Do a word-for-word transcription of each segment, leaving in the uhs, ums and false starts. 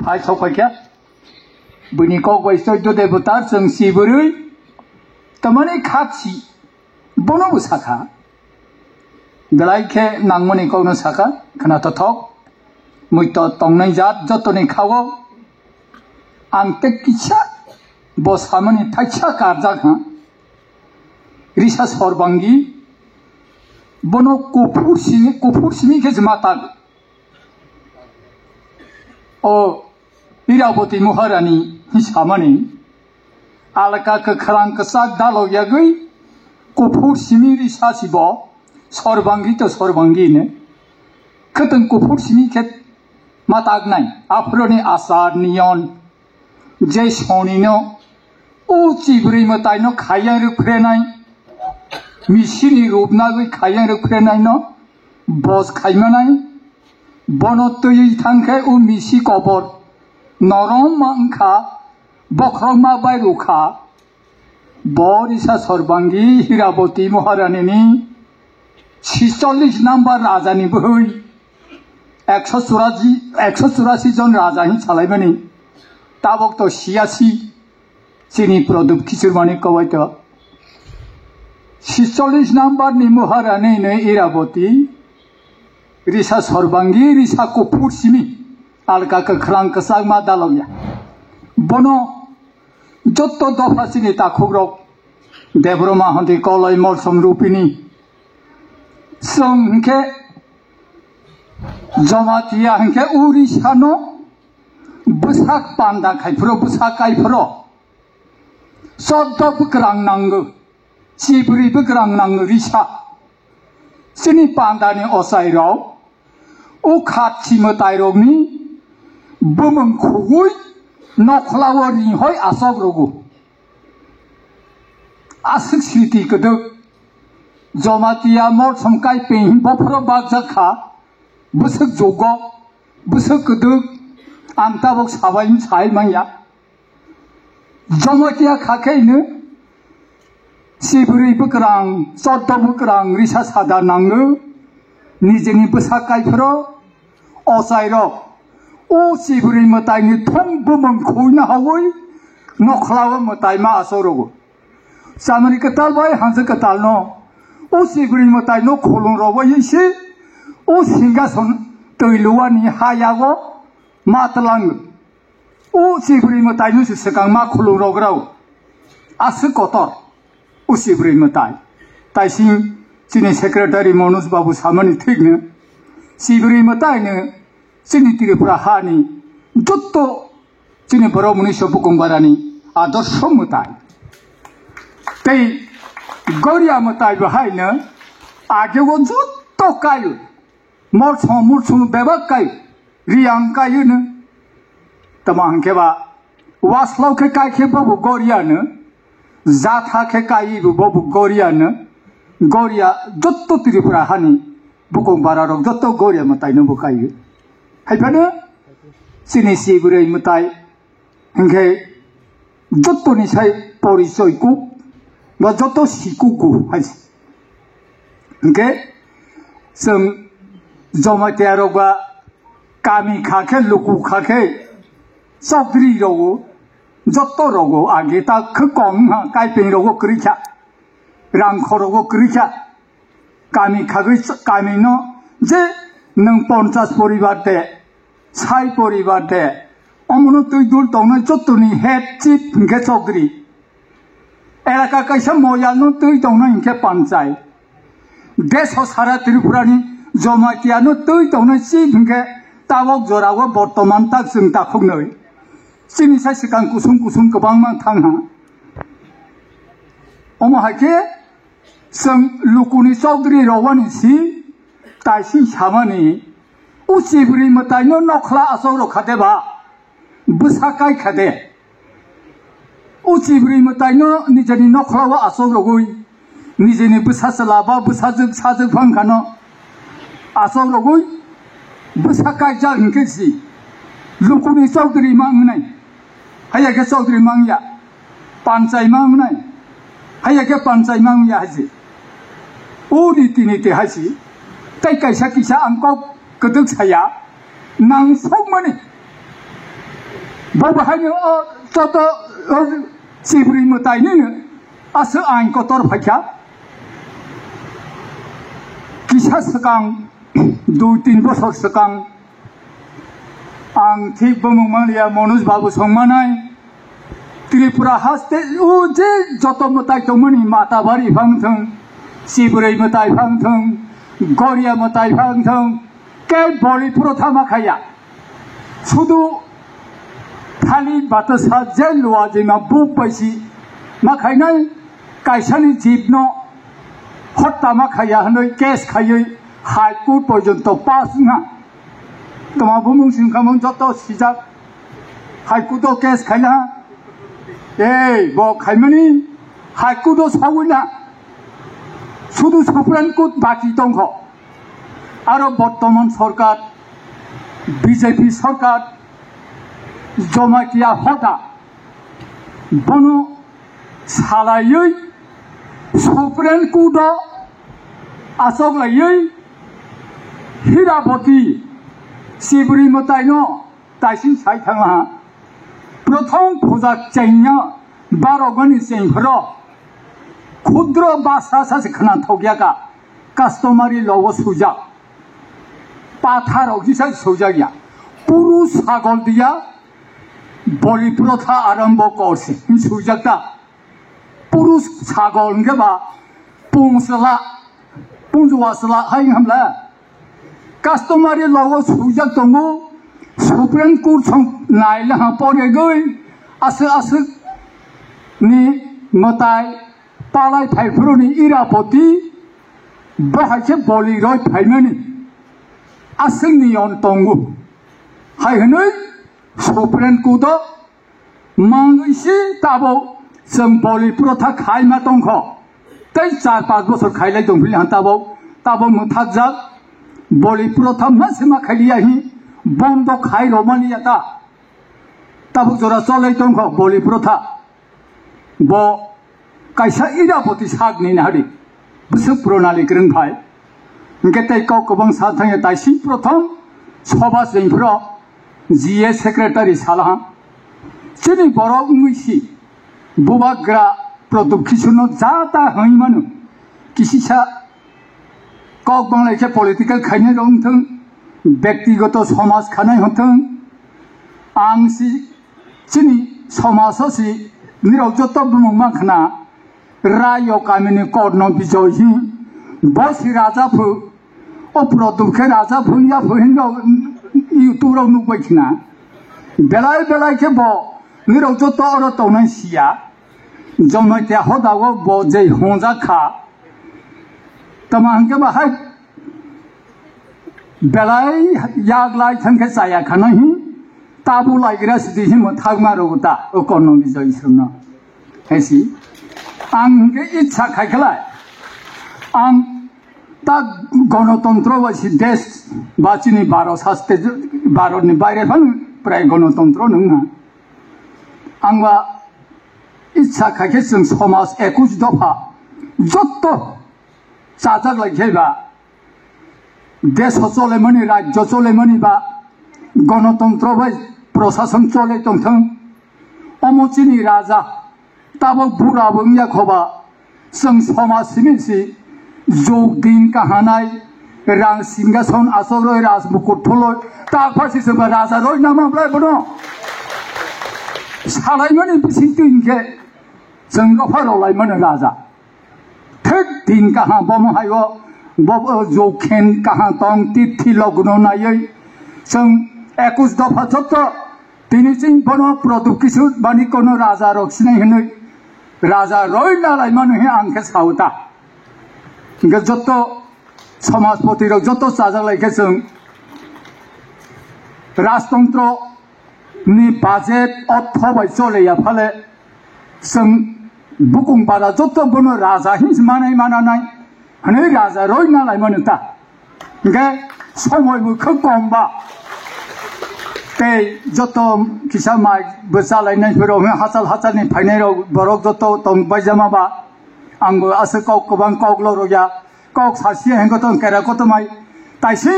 Phai sokphaikha. Buini kok bai choiddo debotar chwng si bwrwi. Tamani khatsi. Bono bo sakha. Belai khe nangmani kokno sakha. Khna tothok. Muito tongnai jat jotoni khago. Ang tei kisa bo samani thaisa karjak ha. Risa sorbangi. Bono kuphur simi, kuphur simi khe jema tak. O Iraboti Maharani hisamani alka kwkhwrang kwchak dalok yagwi kuphur simi risa sibo sorbangi to sorbangi ne. Khwtwng kuphur simi khe mataknai aphuroni asar niyon je sonino o chibrwi mwtaino khayang rwphrenai misini rupnagwi khayang rwphrenaino bos khaimanai. Bono twiwi thangkhe o misi kobor norom ma wngkha, bokhorok ma bai rwkha. Bo risa sorbangi Hiraboti Maharanini sicholish number rajani bwhwi ekso churashi, ekso churashi jon raja hin salaimani. Tabok to siyasi. Chini Pradip Kichurmani kobaito. Sicholish number ni Maharani ni Iraboti, risa sorbangi, risa kuphur simi, alka kwkhwrang kwchak ma dalokya. Bono jotto dopha chini takhukrok, Debroma hondi koloi molsom rupini. Chwng hinkhe Jamatia hinkhe o risano bwsak panda khai phuru, bwsak kai phuru. Choddo bwkrang nango, chibrwi bwkrang nango risa. Chini pandani ochairok, o khatsi mwtairokni bumung khugwi nokhlao ringhoi achok rwgo. Aswk sriti kwdwk, Jamatia molsom kai ping bophoro bakjak kha, bwswk jugo, bwswk kwdwk, ang tabok sabai sai manya. Jamatia kha khe hino, chibrwi bwkrang, choddo bwkrang, risa sada nango, nijini bwsa kai phuru, ochairok, o chibrwi mwtaini thum bumung khuina hawi, nokhlao mwtai ma achorogo. Chamani kwtal bai hanjak kwtalno, o chibrwi mwtaino khulum robai se, o singhason twi luani hayago ma tlango. O chibrwi mwtaino se swkang ma khulum rograo. Aswk kotor, o chibrwi mwtai. Taising chini secretary Manoj Babu samani thikno, chibrwi mwtaino chini Tripura hani jotto chini borok mwnwi se bukung barani adorsho mwtai. Tei goria mwtai bo haino ageo jotto kaio. Molsom mulsum bebak kaio. Riyang kaio no. Tamo hwnkhe ba waslao khe kai khe bobo goria no. Jatha khe kai bo bobo goria no. Goria jotto Tripura hani bukung bara rok jotto goria mwtai no bo kaio. Haiphano chini chibrwi mwtai hinkhe jottoni sai porichoi kuk ba jotto si kuk gu hai se. Hinkhe chwng Jamatia rok ba kami kha khe luku kha khe chokri rogo jotto rogo age ta khwkong ha kaipeng rogo kwrwi kha rang khorogo kwrwi kha. Kami khagwi ch-, kami no je nwng ponchas poribar de, sai poribar de, omono twi dul tongnai jottoni head chief hinkhe chokri. Elaka kaisa moyal no twi tongnai hinkhe panchai. Deso sara Tripura ni Jamatia no twi tongnai chief hinkhe tabok jora o bortoman tak chwng takhuknwi. Chini sai swkang kusung kusung kwbangma thang ha. Omo hai khe Chwng lukuni chowdhury rogwani si taising samani, o chibrwi mwtaino nokhla achok rok kha de ba? Bwsa kai kha de? O chibrwi mwtaino nijeni nokhlao achok rogwi, nijeni bwsa chwla ba bwsajwk sajwk phang khano achok rogwi bwsa kaijak hinkhe si lukuni chowdhury ma wngnai. Haiya khe chowdhury mangya, panchai mangnai. Haiya khe panchai mangya hai se. O niti niti hai se. Tei kaisa kisa ang kok kwdwk saya, nang sokmani. Bo bahaino o joto o chibri mwtainino aswk ain kotor phaikha. Kisa swkang, dui tin bosor swkang, ang thik bumung manliya, Manoj Babu songmanai, Tripura haste o je joto mwtai tongmani, Matabari phang thung, Sibrwi mwtai phang thung, Goria mwtai phang thung, kei boli protha ma khaiya. Sudu thali batasa je luwa jima buk paisi ma khainai, kaisani jibno hotta ma khaiya hwnwi case khaiwi High Court porjonto pass wngha. Toma bumung singkhamung joto sijak High Court o case khaila. Ei, bo khaimani High Court o sawina. Sudu Supreme Court baki tongkho. Aro bottoman sorkar, B J P sorkar, Jamatia hoda, bono salaiwi Supreme Court o achoklaiwi Hirapoti Sibri mwtaino taising sai thanglaha. Prothom puja chengya barogani chengphro khudro basa sa se khna thokya ka, customary law o sujak. Pathar rok jisa sujak ya. Puru sagol dia boli protha arambo korse hin sujak ta. Puru sagol hingke ba pungsla, pungswa sla hai hamla. Customary law o sujak tongo, Supreme Court song naile ha poregoi, aswk aswk ni mwtai palai phaiphuru ni Irapoti, bo hai khe boli roi phaimani aswk ni yon tongo. Hai hwnwi Supreme Court o mangwi si tabo chwng boli protha khaima tongkho. Tei char panch bosor khailai tongphili han tabo, tabo mwthakjak boli protha ma se ma khailiya hi bondo khai romani ya ta. Tabuk jora cholai tongkho boli protha. Bo kaisa Irapoti sak ni nahari. Bwswk Pranali Kwrwng phai. Hingke tei kok kwbang sa thangya taising prothom soba jengphro G A secretary salaha. Chini borok wngwi si bubagra Pradyut Kishore no ja ta hwnwi mano. Kisisa kok banglai khe political khainai rok wngthung, bektigoto somaj khanai hwnthung. Ang si chini somaj o si nirok joto bumung mang khna. Rayo kamini Korno Bijoy hi, bo si raja phu, o Pradyut khe raja phu ya phu hin rok YouTube rok nukbai khna. Belai belai khe bo nirok joto oro tongnai siya. Jamatia hoda o bo jei hongjak kha. Tama hingke ba hai belai yak lai thang khe chaya khana hi, tabu lai gra sidi hi mo thagma rok ta o Korno Bijoy srwngno. Hesi. Ang hingke ichha khai khlai. Ang ta gonotontro ba si desh ba chini Bharat saste, Bharat ni baire phan prai gonotontro nung na. Ang ba ichha khai khe chwng somaj ekush dopha jotto chajak lai khe ba desh o cholemani, rajyo cholemani ba gonotontro bai prosason chole tongthung. Omo chini raja tabok bura bo wngya khoba, chwng somaj simi si jug din kahanai, rang singhason asoroi, raj mukut thuloi, tak phasi chwngba raja roi nama blai bono. Salaimani bising twi hingke chwng dopha rolaimani raja. Thik din kaham bomo hayo, bo, bo jokhen kaham tong tithi logno naiwi chwng ekush dopha jotto tini chwng bono Pradyut Kishore bani kono raja rok sinai hinwi raja roi nalai mano he ang khe sauta. Hingke jotto somajpoti rok jotto chajak lai khe chwng rajtontro ni budget ortho bai chole ya phale, chwng bukung para jotto bono raja hin manai mananai, hwnwi raja roi nalai mano ta. Hingke somoi bo khub kom ba. Tei jotto kisa mai bo chalainai phiro hachal hachal ni phainai rok borok jotto tong baijama ba. Ang bo aswk kok kwbang kok lorok ya. Kok sasia hingke tong kera kotomai. Taisi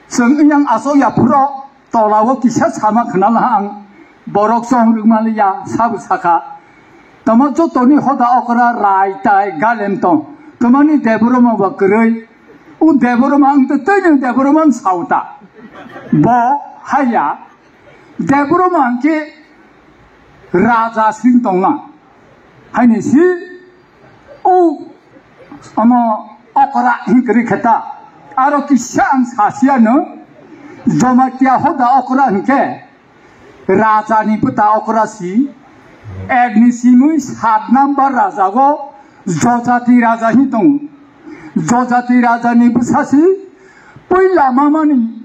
chwng yang asok ya phuro. Tola o kisa sama khna laha ang. Borok chong rwmaliya, sabo sakha. Tamo jotoni hoda okra rai tai galem tong. Tamani Debbarma ba kwrwi. O Debbarma ang tei tei Debbarma ang sauta. Bo haya. Debbarma ang khe raja sing tongna. Haini si o omo okra hingkri kheta. Aro kisa ang sasiya no. Jamatia hoda okra hingke. Rajani bwta okra si, ekni simui sat number rajago Jojati raja hin tongo. Jojati rajani bwsa si puila mamani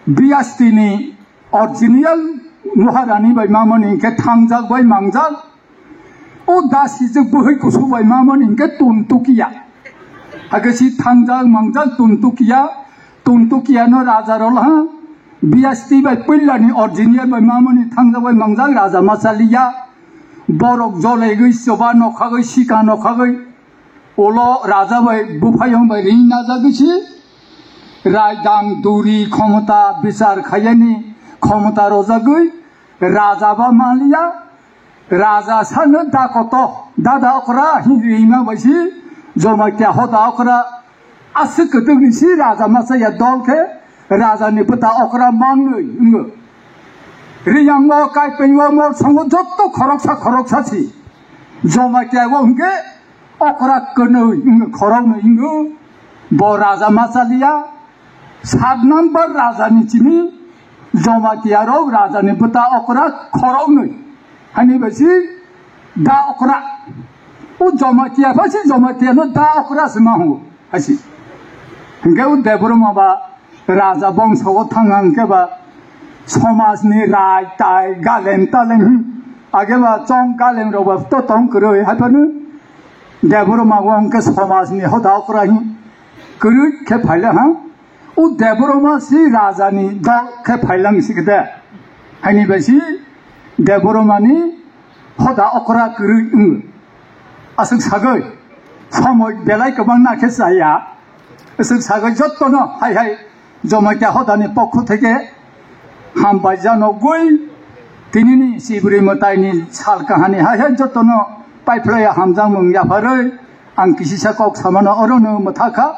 Biyastini original Maharani bai mamani hinkhe thangjak bai mangjak. O dasijwk bwhwi kusu bai mamani hinkhe Tuntukiya. Hakhe si thangjak mangjak Tuntukiya, Tuntukiya no raja rol ha, Biyasti bai puilani original bai mamani thangjak bai mangjak raja machaliya. Borok jolegwi choba nokhagwi sika nokhagwi ulo raja bai buphayung bai ring najagwi si raidang duri khomota bichar khaiyani khomota rojagwi raja ba maliya. Raja sano da koto, da da okra, hin rima bai si, Jamatia hoda okra, aswk kwtwkni si raja machaya dol khe, rajani bwta okra mangnwi wngo. Riyango, Kaipengwo, Morsongo jotto khoroksa khoroksa si. Jamatia o hwnkhe okra kwnwi wngo, khoroknwi wngo. Bo raja machaliya, Sat number rajani chini Jamatia rok rajani bwta okra khoroknwi. Hani bai si da okra. O Jamatia pha si Jamatia no da okra se ma hu. Asi. Hingke o Debbarma ba raja bongso o thang hang ke ba somaj ni rai tai galem talem hi. Age ba chong galem rok ba to tong kwrwi hai phano Debbarma o hingke somaj ni hoda okra hi. Kwrwi khe phaila ha. O Debbarma si rajani dol khe phailang si khe de. Haini bai si Debbarmani hoda okra kwrwi wngo. Aswk sagwi somoi belai kwbang na khe chaya. Aswk sagwi jottono hai hai Jamatia hodani pokho theke hambai janogwi tinini chibri mwtaini sal kahani hai hai jottono paiphlaiya hamjakmung yapharwi ang kisisa kok samano orono mwthakha.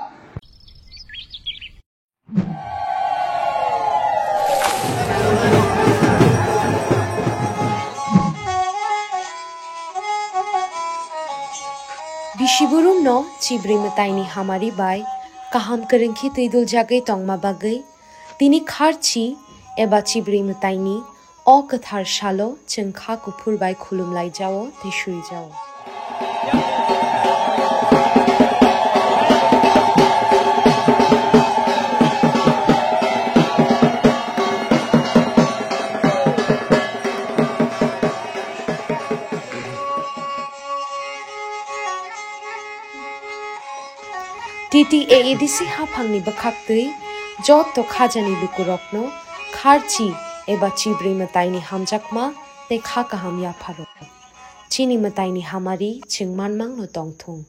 Bisiburumno chibri mwtaini hamari bai kaham kwrwngkhe twiduljagwi tongma bagwi tini kharchi eba chibri mwtaini O kwthar salo chwng kha kuphur bai khulumlaijao tei suijao. T T A A D C haphangni bwkhaktwi joto khajani lukurokno kharchi eba chibri mwtaini hamjakma tei kha kaham yapharo. Chini mwtaini hamari chwng manmangno tongthung.